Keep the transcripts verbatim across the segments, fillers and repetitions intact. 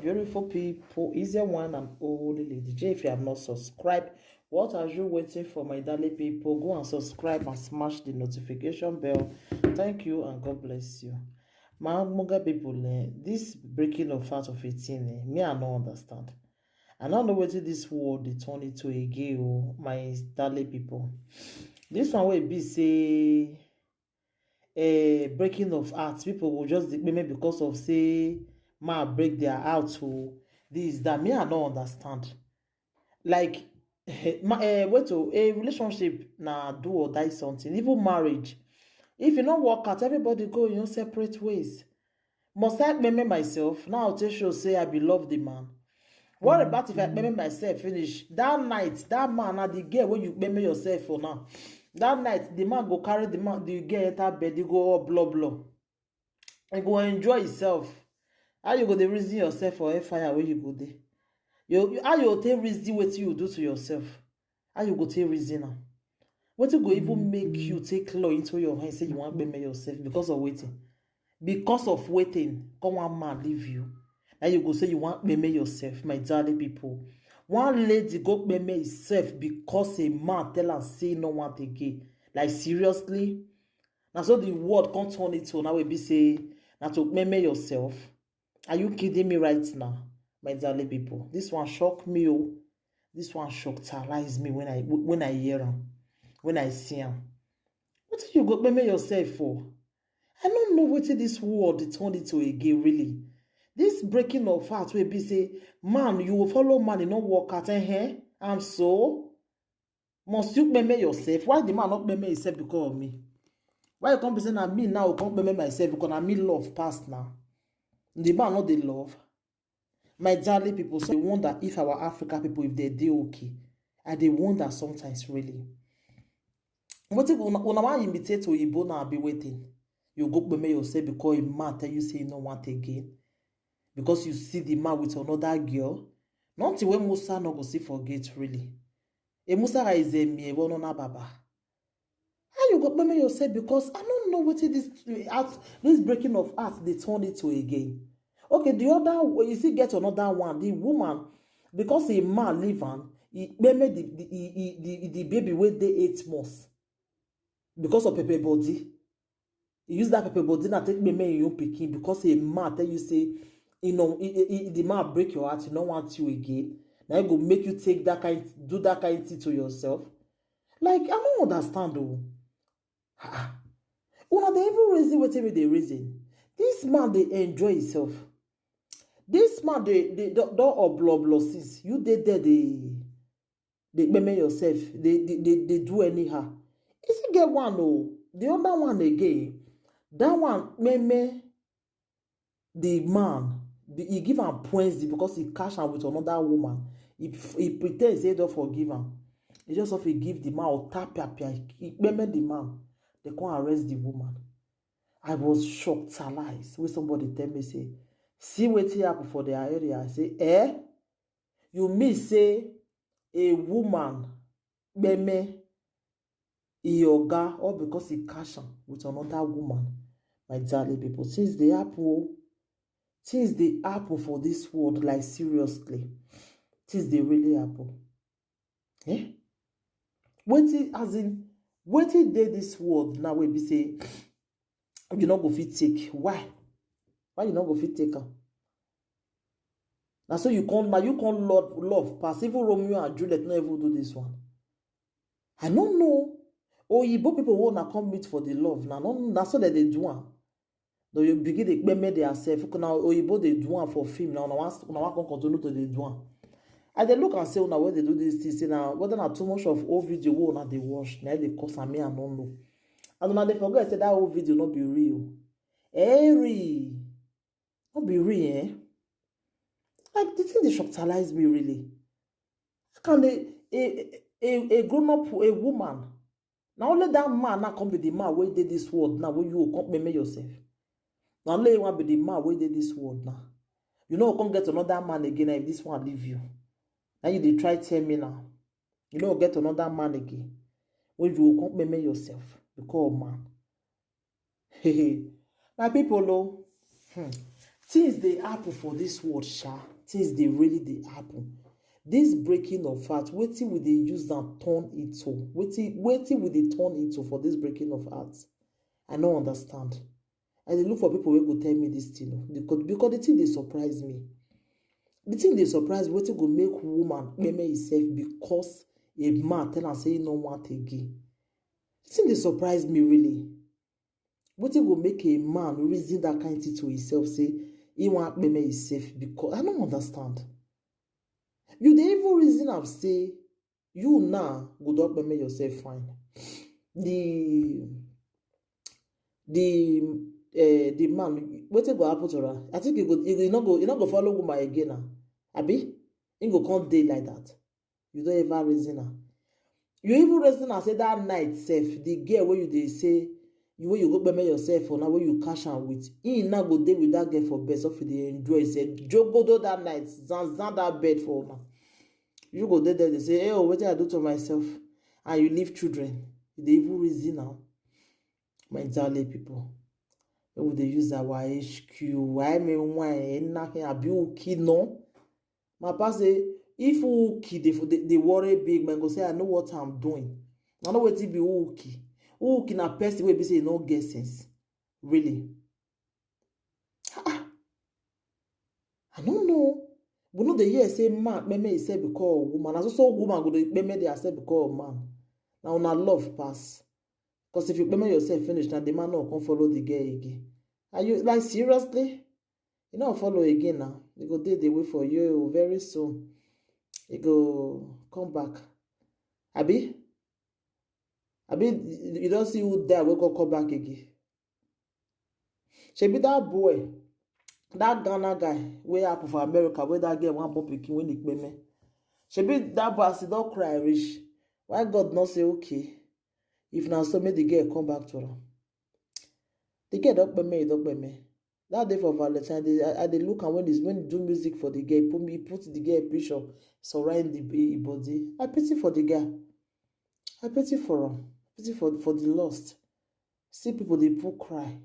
Beautiful people, is there one and only Lady J. If you have not subscribed, what are you waiting for, my darling people? Go and subscribe and smash the notification bell. Thank you and God bless you. My Amuga people, eh, this breaking of heart of eighteen, eh, me, I no understand. I don't know what this world they turn it to again, oh, my darling people. This one will be say, eh, breaking of hearts. People will just debate me because of say man break their heart, oh, this, that. Me, I don't understand. Like, eh, ma, eh, wait, oh, a relationship na do or die something. Even marriage, if you not work out, everybody go in your separate ways. Must I kpeme myself? Now I take show say I be love the man. What about if I kpeme myself finish? That night, that man, na the girl wey you kpeme yourself for now. That night, the man go carry the man, the girl enter bed, you go all blow blow. You go enjoy yourself. How you go dey reason yourself for hellfire where you go dey? You, you, how you take reason what you do to yourself? How you go take reason am? What you go even make you take law into your hand, say you want to kpeme yourself because of waiting? Because of waiting, come one man leave you. Now you go say you want to kpeme yourself, my darling people. One lady go kpeme herself because a man tell her say no want again. Like, seriously? Now so the world can't turn it to now we be say, now to kpeme yourself. Are you kidding me right now, my darling people? This one shock me, oh. This one shockalize me when I, when I hear am, when I see am. What you go kpeme yourself for? I don't know what this world dey turn it to again, really. This breaking of heart will be say, man, you will follow man, you no work out, eh? And so, must you kpeme yourself? Why the man not kpeme himself because of me? Why you come be say na me now come kpeme myself because na me love pass now? The man not the love. My darling people, so I wonder if our Africa people, if they dey okay. I dey wonder sometimes, really. What if una, una wan imitate Oyibo now, be waiting? You go kpeme yourself because a man tell you say you no want again. Because you see the man with another girl. Nothing wey Musa no go see forget, really. A Musa is a me, one on baba. How you go kpeme yourself? Because I don't know what this heart, this breaking of heart they turn it to again. Okay, the other, you see, get another one. The woman, because a man leave am, he kpeme the, the, he, he, the, the baby wey dey eight months because of pepper body. You use that pepper body now take kpeme your own pikin because a man tell you say, you know, he, he, he, the man break your heart, he no want you again. Now he go make you take that kind, do that kind thing to yourself. Like, I don't understand, though. Ah, una dey even reason wetin we dey reason. This man dey enjoy himself. This man dey, dey don, don obloblo since. You dey there dey, dey kpeme yourself, dey, dey, dey, dey do anyhow. E still get one, oh, the other one again. That one, kpeme the man, the, he give am poison because he catch am with another woman. He, he pretend say he don forgive am. He just of he give the man or tap pia pia, he kpeme the man. They come arrest the woman. I was shocked, alive. When somebody tell me say, see wetin happen for their area. I say, eh? You mean say a woman kpeme e oga all because he catch am with another woman? My darling people, things dey happen, oh. Things dey happen for this world, like, seriously. Things dey really happen. Eh? Wetin, as in, wetin dey this world now wey be say you no go fit take? Why? Why you no go fit take am? Now so you come, now you come love, love pass. Even Romeo and Juliet no even do this one. I no know. Oyibo people wey una come meet for the love, na, no, na so dem dey do am. Though you begin dey kpeme their self. Una Oyibo dey do am for film now. Una wan, una wan come continue to dey do am. I dey look and say una wey dey do this thing, say na whether na too much of old video wey una dey watch, na e dey cause am, me I no know. And una dey forget say that old video no be real. Eh, real. No be real, eh? Like, the thing dey shockalize me, really. How can a, a, a, a grown up, a woman, na only that man now come be the man wey dey this world now, wey you go come kpeme yourself? Na only one be the man wey dey this world now. You no go come get another man again, na if this one leave you. Now you dey try tell me now. You no go get another man again. When you go come kpeme yourself because of man. My people, oh, hmm. Things dey happen for this world, sha. Things dey really dey happen. This breaking of heart, wetin we dey use am turn into? Wetin wetin we dey turn into for this breaking of heart? I no understand. I dey look for people wey go tell me this thing o, because because the thing dey surprise me. The thing dey surprise me. Wetin go make woman kpeme himself because a man tell am say he no want again? The thing dey surprise me really. Wetin go make a man reason that kind thing to himself, say he wan kpeme himself? Because I no understand. You dey even reason am say you now go don kpeme yourself fine. The the uh, the man, wetin go happen to her? I think he go he, he no go he no go follow woman again now. Abi he go come dey like that? You don't ever reason am. You even reason am say that night sef, the girl wey you dey say you wey you go kpeme yourself for now, wey you catch am with, he now go dey with that girl for bed, so he dey enjoy himself. Jogodo that night, zanzan that bed for una. You go dey there dey say, "Hey, oh, wetin I do to myself?" And you leave children. You dey even reason am. My darling people, make we dey use our H Q. Why me why nothing abi uki no? My papa say, if uki dey dey dey worry big man, go say, "I know what I'm doing." I know wetin be uki. Uki na person wey be say e no get sense. Really. Ah, I no know. We no dey hear say man kpeme himself because of woman. Na so so woman go dey kpeme dey herself because of man. Na una love pass. Because if you kpeme yourself finish, na the man no come follow the girl again. Are you, like, seriously? You no follow again now. You go dey dey wait for you very soon. You go come back. Abi? Abi you don see who die wey come come back again? Shebi that boy, that Ghana guy wey happen for America, wey that girl wan born pikin wey e kpeme. Shebi that boy, as he don cry reach, why God no say, "Okay, if na so, make the girl come back to am"? The girl don kpeme, he don kpeme. That day for Valentine, I dey, I, I dey look am when he when he do music for the girl, put me put the girl picture surround the ba- body. I pity for the girl. I pity for am. Pity for for the lost. See people dey put cry.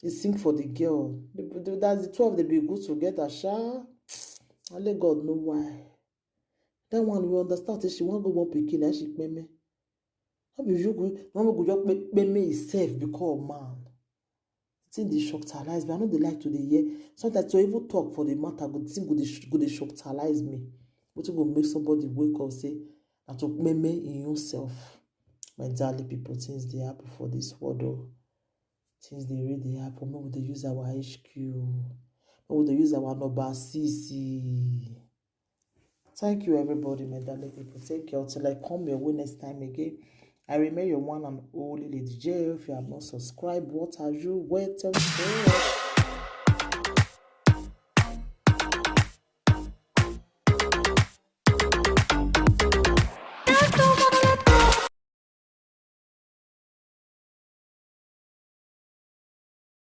Dey sing for the girl. The, the, that's the two of them be good together, sha. Only God know why. That one we understand say she wan go born pikin, na she kpeme. No be you go, no go just kpe- kpeme himself because of man. The thing dey shocktalize me. I no dey like to dey hear. Sometimes to even talk for the matter, go thing go dey sh- go dey shocktalize me. Wetin go make somebody wake up say na to kpeme in himself? My darling people, things dey happen for this world o. Things dey really dey happen. Make we dey use our H Q. Make we dey use our number six. Thank you, everybody, my darling people. Take care until I come your way next time again. I remain your one and only Lady J. If you have not subscribed, what are you waiting for?